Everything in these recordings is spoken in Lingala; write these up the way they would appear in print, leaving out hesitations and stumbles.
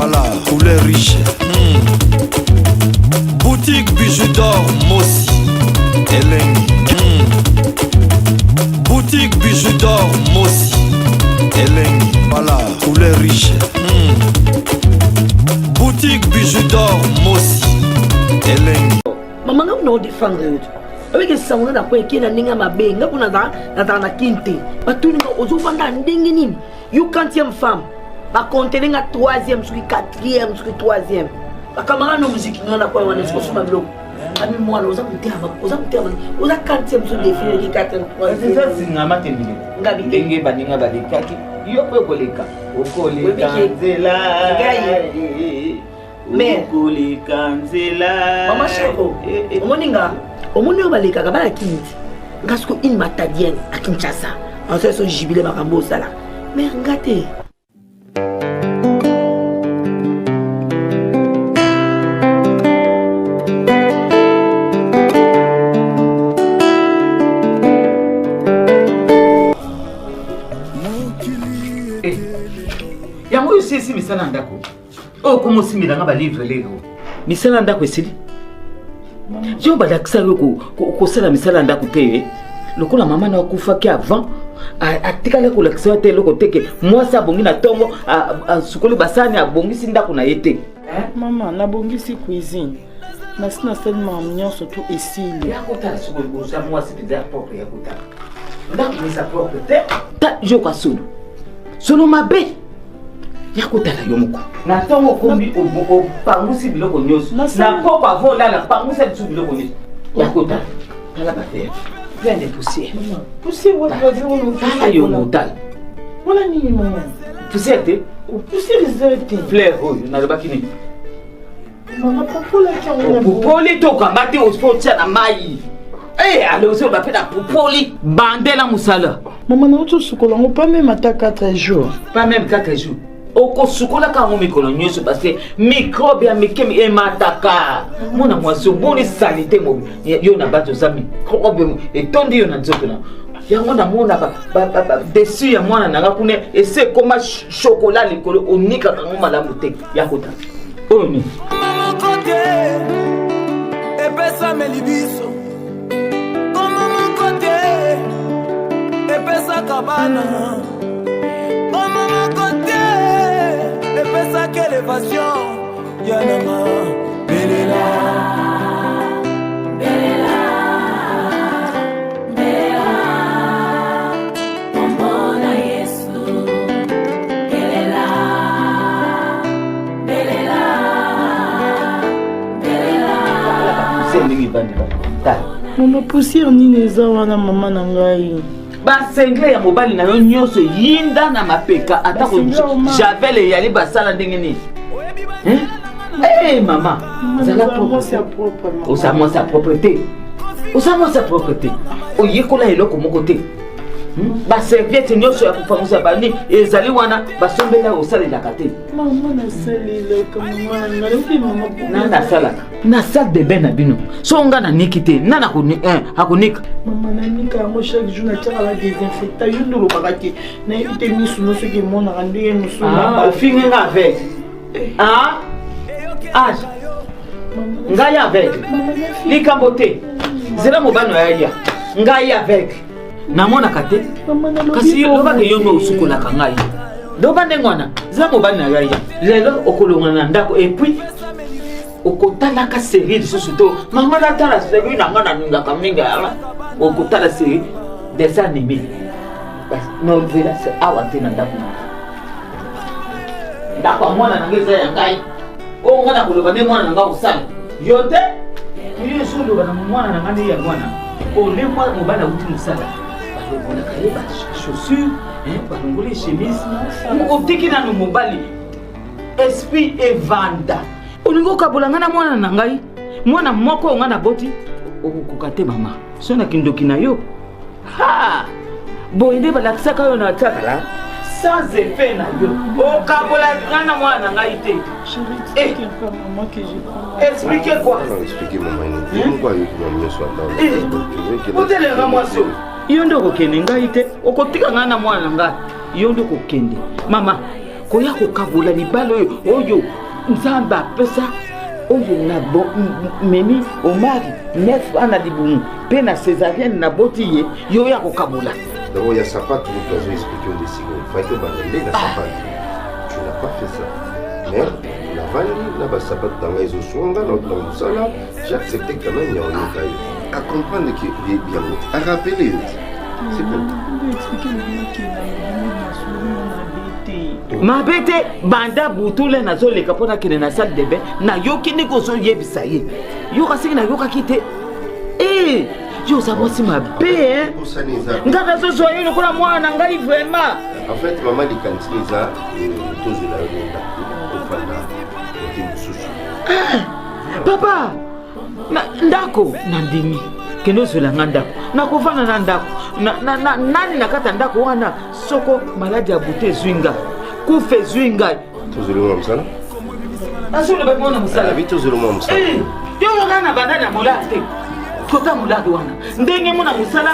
Voilà, couleur riche. Boutique Bijou d'or Mossi. Elengi. Boutique Bijou d'or Mossi. Elengi. Voilà, couleur riche. Boutique Bijou d'or Mossi. Elengi. Mama nga kuna odefendre yo te oyeke sango na ko eke na ndenge ya mabe nga kuna nazala na kin te batuni nga ozovanda ndenge nini yo quantième femme bakontele nga troisième soki quatrième soki troisième bacamarade no muziki nga na koya wana esikosomba biloko ami mwana oza koteyama oza koteyama oza quantième so defile eleki quatrième troisième zingama te ndenge ngabi ndenge baninga balekaki yo mpe okoleka okoleka nzela Mais okoleka nzela mama shako eh, eh. omoni nga omoni oyo balekaka bana kindi nga siko une matadienne à kinshasa asala so jubile makambo osala mais nga te. Eh, yango oyo si esi misala ya ndako oyo okoma osimbela nga balivre lelo misala ya ndako esili yo balakisa yo kosala misala ya ndako te eh? lokola mama na akufaki avant atikali kolakisa yo te eloko te ke mwasi abongi na ntongo asukoli basani abongisi ndako na ye te mama nabongisi cuisine nasi nasali makambo nyonso tu esili yakotala sikoyo oza mwasi mpenza ya propre ya kotala ndako eza propre te ta yoka solo solo mabe ya kotala yo moko na ntongo okombi opangusi biloko nyonso na poko avo olala pangusa lisusu biloko nyonso ya kotala tala bavere plein de poussière poussière yo motala wana nini mama poussière te poussière eza te fleur oyo nalobaki nini Mama popolaki yango na popoli to okamba te ospo otya na mai Eh, ale ozoloba mpe na popoli bandela mosala mama nauti osukola yango pas meme ata 4 jours pas meme 4 jours okosukolaka yango mikolo nyonso parce que microbe ya mike emataka mwana mwasi oboni salite yo na bato oza microbe etondi yo na nzoto na yango namonaka desu ya mwana na nga kuna esi ekoma chokola likolo onikaka yango malamu te ya kota oyo nini moko te epesameli biso kombo moko te epesaka bana kombo moko te epesaka elevation ya nanga belela Mama poussière nini eza wana mama na ngai basengle ya mobali na yo nyonso eyinda na mapeka atako javel eyali basala ndenge nini Hey, eh, mama zala propre oza mwasi ya propre te oza mwasi ya propre te oyekola eloko moko te Hmm? baserviete nyonso ya kopangusa bani ezali wana basombela osalelaka te na nasalaka na salle de bain na bino so nga naniki te nani eh, akonika mama nanika yango chaque jour natiaka ba désinfecta yo nde olobaka te nayebi te misu no soki emonaka ndenge mosusu ah, ofingi nga aveugle eh. ah? age ngai aveugle likambo te zela mobali na yaya ngai aveugle namonaka te kasi lobaka yo nde osukolaka ngai loba ndenge wana zela mobali na yaya lelo okolonga na ndako epuis okotalaka serie lisusu to mama natala serie na ngai nalingaka mingi yanga okotala serie dessin anime novela awa te na ndako na ngai ndako ya mwana na ngai eza ya ngai oyo ngai nakoloba nde mwana na ngai kosala yo te yo ezoloba na mwana na ngai nde ya mwana ole mwana mobali awuti mosala balongolaka ye bachaussure balongoli chemise otiki nano mobali esprit evanda olingi okabola ngai na mwana na ngai mwana moko oyo ngai naboti okokoka te mama so na kindoki na yo ha boye nde balakisaka yo na tiakala sans effet na yo okabola ngai na mwana na ngai te eh. explique quoi otelelaka mwasi oyo yo nde okokende ngai te okotika ngai na mwana na ngai yo nde okokende mama. Koya kokabola libala oyo oyo Nzambe apesa oyo na memi Omari nef ana libumu mpe na césarienne naboti ye yo ya kokabola. D'abord, il y a sapato, moto azo expliquer yo nde sikoyo. Fallait obanda nde na sapato. Tu n'as pas fait ça. Mais navandi na basapato na ngai ezoswa nga na na mosala, j'ai accepté quand même ya oyoka yo. A comprendre que oyebi yango te. A rappeler yo te. C'est bon. Mabe te banda butu le nazoleka mpo nakende na salle de bain nayoki ndenge ozoyebisa ye yoka soki nayokaki te ee yo oza mwasi mabe nga nazozwa yo lokola mwana na ngai vraiment en fait mama likanisi eza euh, tozela yo nde ndako tofanda kote mosusu ah, papa na ndako nandimi kende ozwela nga ndako nakofanda na ndako nani na kati ya ndako wana soko maladi ya bute ezwi ngai kufa ezwi ngai tozweli mwa mosala azoloba mwana mosala abi tozweli mwa mosala eh, yo oka na banda na molari te kota molari wana ndenge mona mosala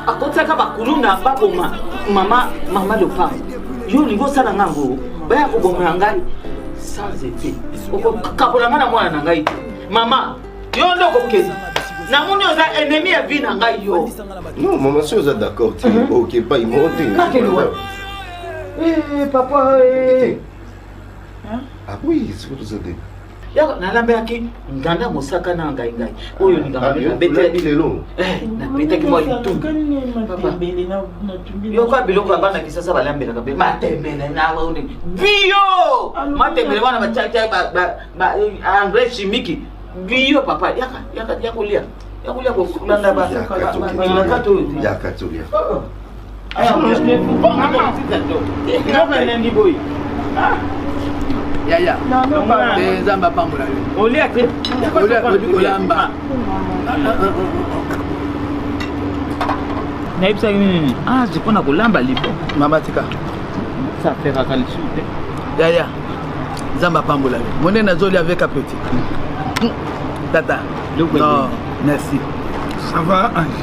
akotisaka bakuluna baboma mama mama lopango yo olingi osala nga ngo baya kobomela ngai sans effet okokabola ngai na mwana na ngai te mama yo nde okokende namoni oza ennemi ya vie na ngai yo non mama soki oza d'accord te mhm. oke epai moko te nakende wapi eh, papa eh. ah oui sikoyo toza te yaka nalambelaki nganda mosaka na ngai ngai oyo olingaka lelo eh, nabetaki mwa litumbi yoka biloko ya bana kisasa balambelaka be matembele na bio matembele wana batiatia engrais chimique bio papa yaka yaka yakolia yakolia kolanda balaka oyo yaka tolia yaya nzambe apambola yo olia te oyebi kolamba nayebisaki nini age mpo na kolamba libo mama tika ça feraka lisusu te yaya nzambe apambola yo monde nazolia avec appétit hmm. tata non merci ça va ange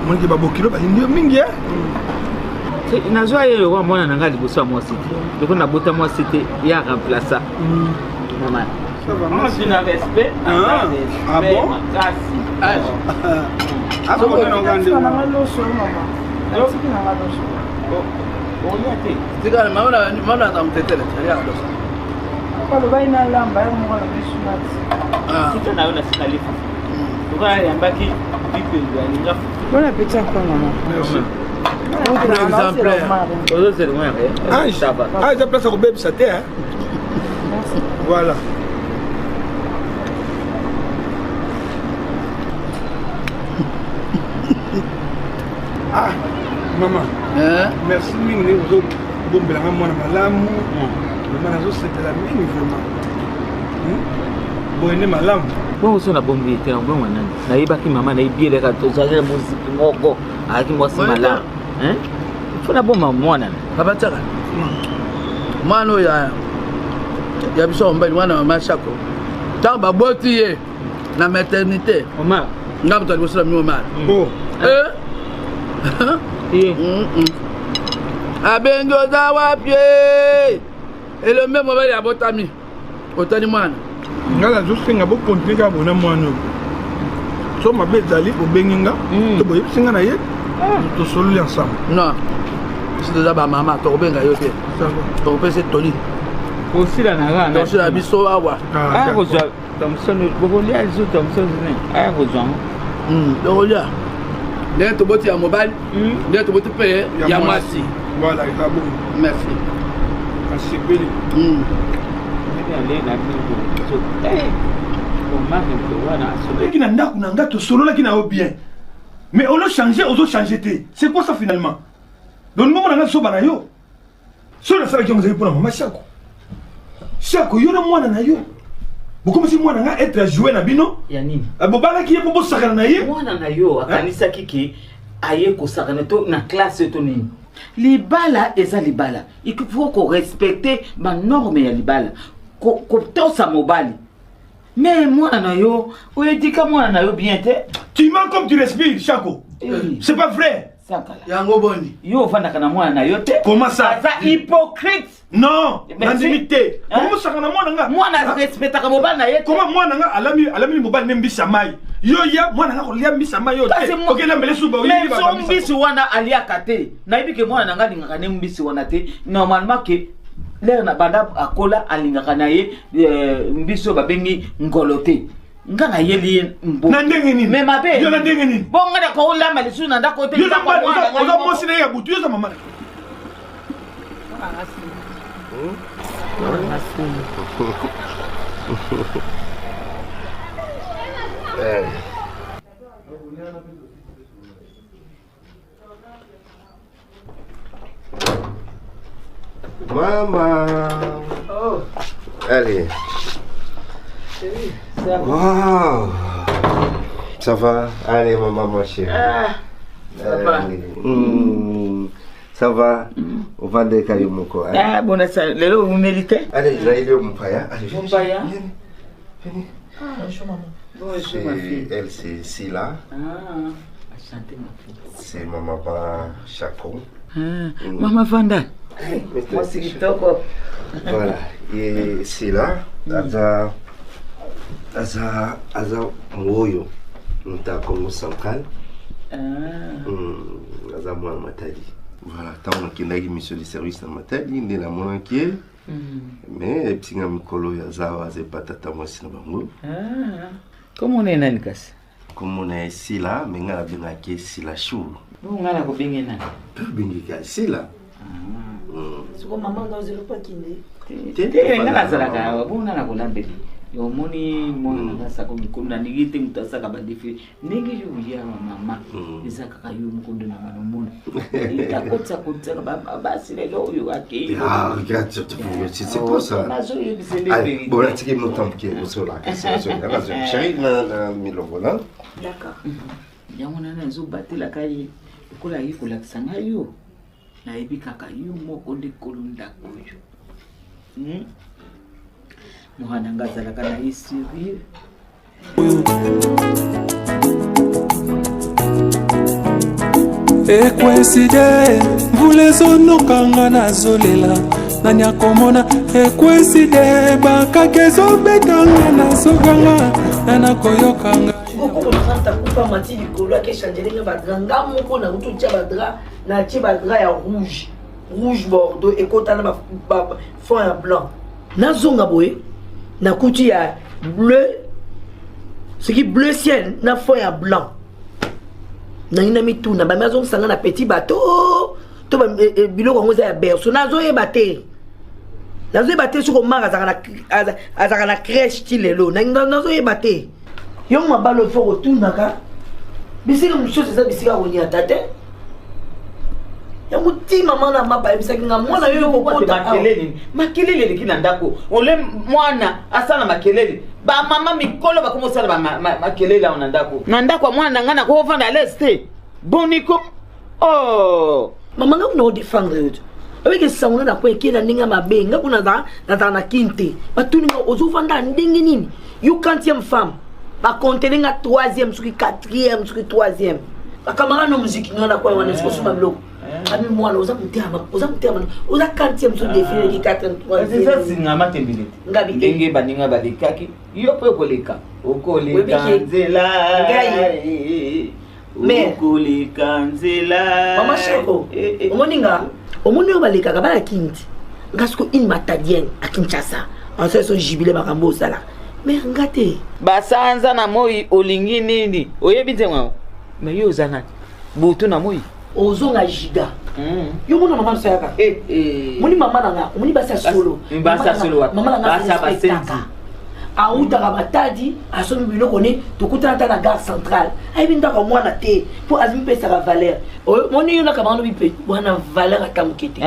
moniki babokilo balingi yo mingi e nazwa ye lokola mwana na ngai liboso ya mwasi te lokola nabota mwasi te ye aremplaça mama mwasi na respect ah, ah bon makasi Tika mama na mama na tamtetele ya dosa. Alobaki nalamba yango moko alobi sunati. Tika na yo na sika lifufu. Lokola ayambaki bipembe alinga fufu. Bon appétit encore maman. Merci. Exemple. Ozozela mwana Ange, ah, eza place ya kobebisa te hein. Voilà. Ah, mama. Eh? Merci mingi ndenge ozobombela nga mwana malamu. Mama nazosepela mingi vraiment. Hmm? Boye nde malamu. Bongo so nabombi ye te nabongo nani nayebaki mama nayebi eleka tozalaki na moziki moko ayaki mwasi malamu fo naboma mwana na papa tiaka mwana oyo ya biso mobali mwana mama shako ntango baboti ye na maternité Omar nga moto ya liboso na mimi Omar oh. eh? mm -mm. abengi oza wapi elombe mobali abotami otali mwana nga nazosenga bokontinue kaka bona mwana oyo so mabe ezali bobengi nga mm. to boyebisi nga na ye ah. tosololi ensemble non biso toza bamama tokobenga yo te tokopesa toli kosila na kaka tosila biso awa ah, kozwa Thomson bokolia lisusu Thomson ne aya kozwa yango hmm, tokolia ndenge toboti ya mobali hmm. ndenge toboti mpe ya mwasi voilà eza bongo merci nasepeli hmm. Eki na ndako na nga tosololaki na yo bien mais olo changer ozo changer te c'est quoi ça finalement donc mbongo na nga soba na yo soki nasalaki yango ezali mpo na mama shako shako yo na mwana na yo bokomisi mwana nga être joue na bino ya nini eh, bobalaki ye mpo bosakana na ye mwana na yo akanisaki ke aye kosakana to na classe to nini libala eza libala il faut korespecte banorme ya libala kotosa mobali mais mwana na yo oyedika mwana na yo bien te tu mens comme tu respires shako eh. c'est pas vrai. Sankala. Yango boni. Yo ofandaka na mwana na yo te. Comment ça? Aza hypocrite. Non, nandimi te. Comment saka na mwana nga? Mwana respectaka mobali na ye te. Comment mwana nga alami alami mobali ne mbisi ya mai. Yo ya mwana nga kolia mbisi ya mai yo te. Okela mbele suba oyi ba. Mais mbisi wana aliaka te. Nayebi ke mwana na nga alingaka ne mbisi wana te. Normalement ke lere na banda akola alingaka na ye euh, mbisi oyo babengi ngolo te. Nga nayeli ye mbo. Na ndenge nini? Mais mabe. Yo na ndenge nini? Bon nga na kolamba lisusu na ndako te. Yo oza mwasi na ye ya butu, yo oza mama. Maman. Oh. Allez. Ça va. Wow. Ça va Allez, maman, ma chérie. Ah, ça va. Ça va ovandeka yo moko hein? Ah, bon, ça, lelo omeli te. Allez, nayebi yo mopaya. Allez, viens. Mopaya. Viens. Viens. Ah, bonjour maman. Bonjour ma fille. Elle, c'est Sila. Ah, enchantée ma fille. C'est ma maman Chako. Ah, mm. Maman Vanda. Moi, c'est kitoko. Voilà. Et Sila, aza, aza, aza Mwoyo, moto ya Congo central. Ah. Mm, aza mwana Matadi. Voilà, ntango nakendaki mission de service na Matadi nde namonaki ye. Mais ayebisi nga mikolo oyo aza awa aza epa tata mwasi na bango. Ah. Komona ye nani kasi? Komona ye Sila, me nga nabengaki ye Sila Chou. Bongo nga nakobenge nani? Mpe obengeka Sila. Siko mama nga ozela mpo akende. Te nga nazalaka awa bongo nga nakolambeli. Omoni mwana na nga sako mikolo nalingi te moto asaka badefile ndenge yo oya wa mama eza kaka yo moko nde na manomona akotisa kotisaka basi lelo oyo akei Ah, regarde, c'est c'est quoi ça? Nazoyebisa nde Allez, vérité. bon, natiki moto moke osola. Chérie, na na milongo na. D'accord. Yango wana nazobatelaka ye lokola aye kolakisa ngai yo nayebi kaka yo moko nde kolo ndako oyo. Mwana nga azalaka na ye sérieux. Ekweside mvula ezonokanga nazolela nani akomona ekweside bakaka ezobetanga nazoganga nani akoyokanga Okoko na kupa mati likolo ake changer nga ba drap nga moko na kutu tia ba drap na tie ba drap ya rouge rouge bordeaux ekota na ba fond ya blanc nazonga boye nakuti ya bleu soki bleu ciel na fond ya blanc nangi na mituna bami azongisa nga na petit bateau to biloko yango eza ya berceau nazoyeba te nazoyeba te soki omar azalaka na crèche ti lelo nazoyeba te yo mabalo ifo kotunaka bisika mosusu eza bisika koniata te yango ti mama na mapa ayebisaki nga mwana yo okokota makelele makelele eleki na ndako ole mwana asala makelele bamama mikolo bakomi osala makelele awa na ndako na ndako ya mwana na ngai nakofanda alaise te boniko oh mama nga kuna odefendre yo te oyeke sango na nako ekei na ndenge ya mabe nga kuna nazala na kin te batuni nga ozovanda ndenge nini yo quantième femme bakontele nga troisième soki quatrième soki troisième bacamarade no muziki nga na kwa wana esikosuba biloko ami mwana oza motema oza motema oza quantième so defile eleki quatrième troisième eza singa matembele te Ngabi te. ndenge baninga balekaki yo mpe okoleka okoleka Oyebi ke- nzela Ngai. Mais- okoleka nzela mama shako Eh, eh. omoni nga omoni oyo balekaka bana kinti nga siko une matadienne à kinshasa enso so jubile makambo osala mais nga te basanza na moi olingi nini oyebi nzembo yango mais yo oza nani butu na moi ozonga giga yo mona mama biso yaka omoni mama na nga omoni basi ya solo Basi ya solo wapi? mama na nga Basi ya respectaka awutaka matadi asombi biloko ne tokutana ata na gare centrale ayebi ndako ya mwana te mpo azimipesaka valeur omoni yo nakabanga lobi mpe wana valeur ata moke te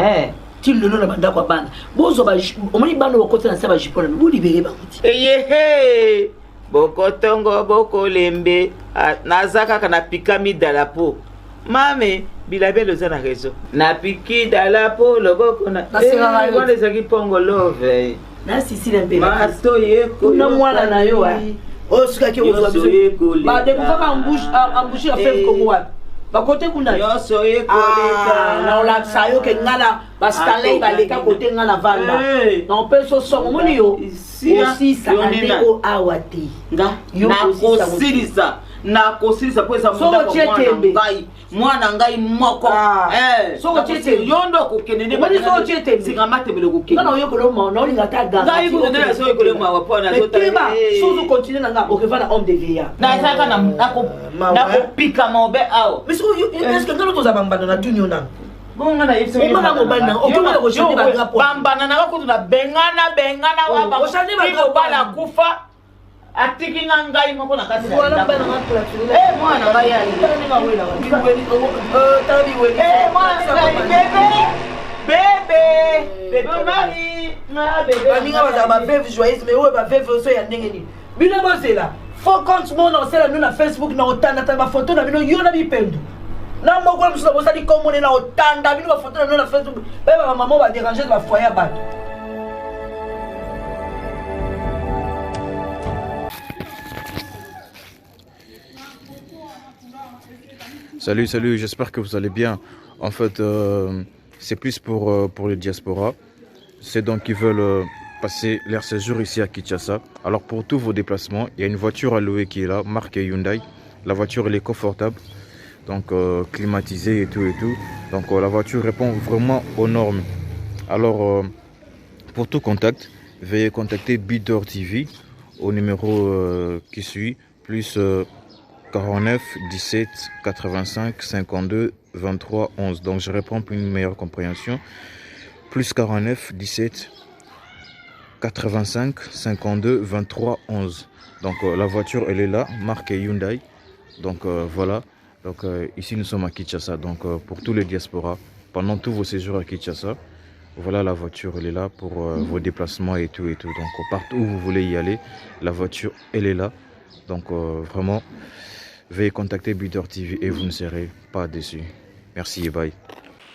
ti lelo na bandako ya bana bozwa omoni bana bakota na se bajipo na bolibere bango ti eyehe bokotongo bokolembe naza kaka napikami dalapo mame bilabele oza na réseau napiki dalapo loboko na wana ezalaki mpongo love na sisile mpe matoyekuna mwana na yo oyo sukaki ozwa biso badekufaka embouche ya fleuve congo wapi. Bakote kuna. Nyonso ekoleka. Ah, na olakisa yo ke nga na bastanley baleka kote nga na vanda. Na opesa osongo omoni yo osisa ande o awa te. Nga nakosilisa nakosilisa mpo eza ndako mwana ngai mwana ngai moko ah. eh, yo nde okokende ndesinga matembele okokendengai kutu mpo nazokeba soki ozocontinue na nga okeva na homme de vieillard nazalaka nakopika maobe awa mais soki nga toza bambanda na tuni yo nano bongo nga nayebisa omona mobali na okoma kochange badrapo bambanda nanga kutu na bengana bengana mobali akufa atiki nga ngai moko na kati eh, mwana ngai bebe bebe omari baninga bazala baveuve joyeuse mais oyo baveuve oso ya ndenge nini bino bozela faux compte moko na osala bino na facebook na otandatanda bafoto na bino yo na bipendu na moko na mosusu bosali kombo ne na otanda bino bafoto na bino na facebook bayeba bamama baderange bafoye ya bato. Salut, salut, j'espère que vous allez bien. En fait, euh, c'est plus pour, euh, pour les diasporas. C'est donc qui veulent euh, passer leur séjour ici à Kinshasa. Alors pour tous vos déplacements, il y a une voiture à louer qui est là, marque Hyundai. La voiture, elle est confortable, donc climatisée et tout et tout. Donc la voiture répond vraiment aux normes. Alors pour tout contact, veuillez contacter Bidor TV au numéro qui suit, plus 49 17 85 52 23 11. Donc je réponds pour une meilleure compréhension. Plus 49 17 85 52 23 11. Donc euh, la voiture elle est là, marque Hyundai. Donc euh, voilà. Donc euh, ici nous sommes à Kinshasa. Donc pour tous les diasporas, pendant tous vos séjours à Kinshasa, voilà la voiture elle est là pour vos déplacements et tout et tout. Donc partout où vous voulez y aller, la voiture elle est là. Donc vraiment, veuillez contacter Butor TV et vous ne serez pas déçus. Merci et bye.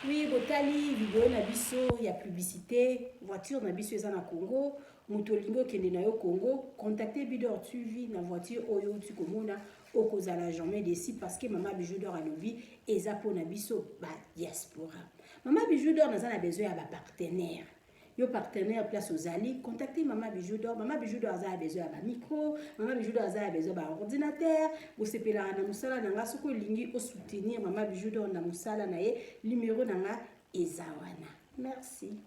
Oui, botali video na biso ya publicité, voiture na biso eza na Congo, moto olingi okende na yo Congo, contacter Bidor TV na voiture oyo outi komona, okozala jamais déçu parce que Mama Bijou d'Or alobi eza mpo na biso ba diaspora. Mama Bijou d'Or naza na besoin ya ba partenaire. Yo partenaire place ozali, contacter Mama Bijou d'Or. Mama Bijou d'Or aza na besoin ya ba micro, Mama Bijou d'Or aza na besoin ya ba ordinateur. Bosepelaka na mosala na nga, soki olingi o soutenir Mama Bijou d'Or na mosala na ye, numéro na nga eza wana. Merci.